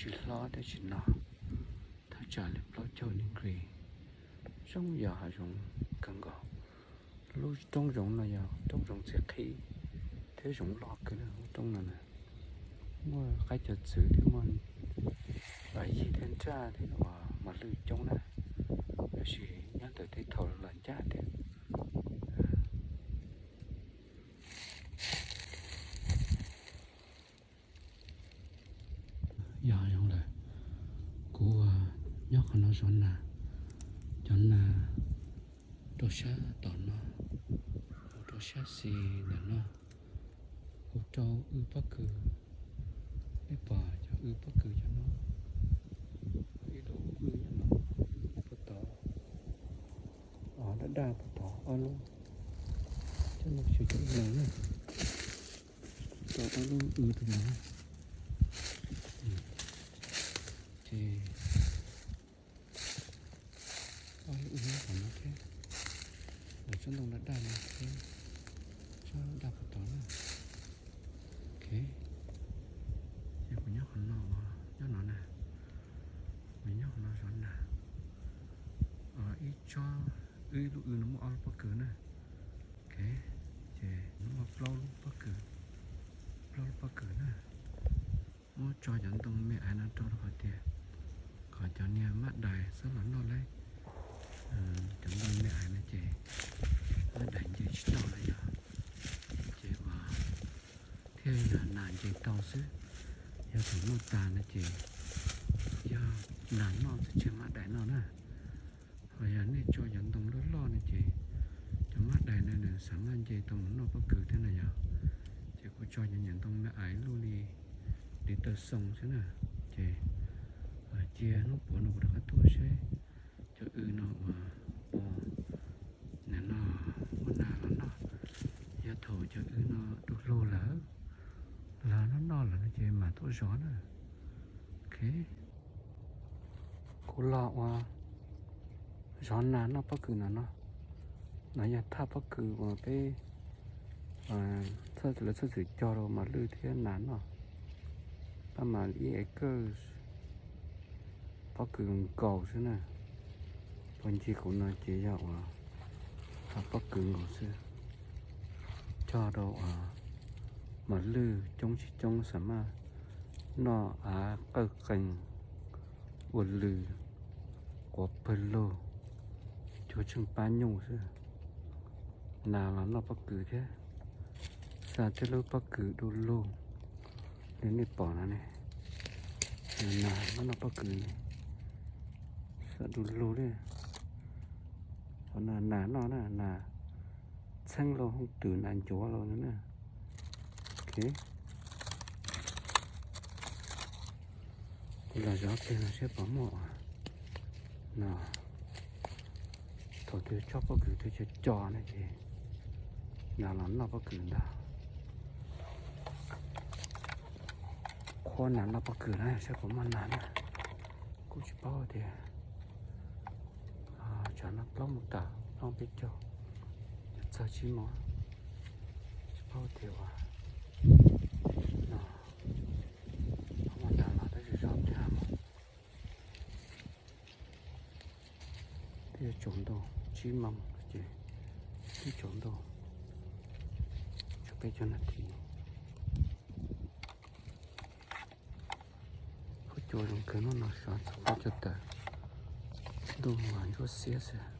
Tsis hlob thiab tsis no, thaj tsam li plaub caug degree. Zoo yog hav zoov kawg nkaus. Lub roob zoov no yog roob zoov txiv qhib thiab zoov loj kawg lub roob no na. Muaj qaib cov txwv thiab muaj yij thiab nraj thiab uas mos lwj coob na, tab sis nyob ntawm tej thaum los ncaj thiab. Yog zoo lawm, kuv nyob qhov no zov nas, cov nas rau sab tom no, mus rau sab xis ntawm no, hu rau wb pob kws. Nej pom cov wb pob kws cov no, ib lub wb nyob no, ib puag tod, daj daj puag tod ob lub, coj no xyuas cov wb no na, tau ob lub wb rau no, ces ob lub wb nyob tom no thiab, lawv tsob ntoo daj daj no thiab, tsob daj puag tod na. Ok, ces kuv nyob qhov no, nyob no na, kuv nyob qhov no zov nas, ib tsob, ib lub wb no muaj ob lub pob kws na. Ok, ces muaj plaub lub pob kws, plaub lub pob kws na. Muab tso cov ntoo me aiv no rau rau qhov tias kom cov niag mab dais xob los noj lawm. Cov ntoo me aiv no ces mab dais nce tsis tau lawm yog, ces uas thiaj yog nas nce tau xwb. Yog thaum noj tas no ces yog nas noj tsis tseg mab dais noj na. Ho yog nej tso cov ntoo loj loj no ces cov mab dais no nws xav maj nce tau mus noj pob kws thiab no yog. Ces kuv tso cov nyuam ntoo me aiv luj li, li taw xoo xwb na. Ces cia hnub puav no kuv rov qab tuaj seb cov wb no uas puas, nim no muaj nas los noj. Yog thaum cov wb no du lug lawm, los noj noj lawm no ces mam tuaj zov na. Ok, kuv los uas zov nas noj pob kws no no. No yog thaj pob kws uas peb, lawv txhob txwm cog rau mos lwj thiab nas noj. Pab mas ib acre pob kws nkaus xwb na. Puag ncig kuv no ces yog uas pob kws nkaus xwb, cog rau uas mos lwj coob tsis coob xav maj noj av qawj qees, ua lws, quav pawg lug, cuag tsheej pab nyuj xwb. Nas los noj pob kws thiab, xa tej lub pob kws du lug li nej pom no ne. Nas noj pob kws ne, xa du lug li. Qhov no nas noj na, nas txheeb los hooj twm nas ncuav los na. Ok, kuv los zov pliag no seb puas muaj no. Thaum twg tsob pob kws twg co co no ces nas los noj pob kws ntag. Qhuab nas noj pob kws na seb puas muaj nas na. Kuj tsis paub tias, tsam no plaub moos tawm, plaub peb caug, yuav txog tsib moos, tsis paub tias uas no muaj nas los tab sis zov pliag mus. Twb yuav tsaus ntuj tsib moos ces twb tsaus ntuj, tshuav peb caug nas this. Huab cua zoo kawg hnub no sov txog plaub caug tawm, ntuj mas ntsuab xiab xwb.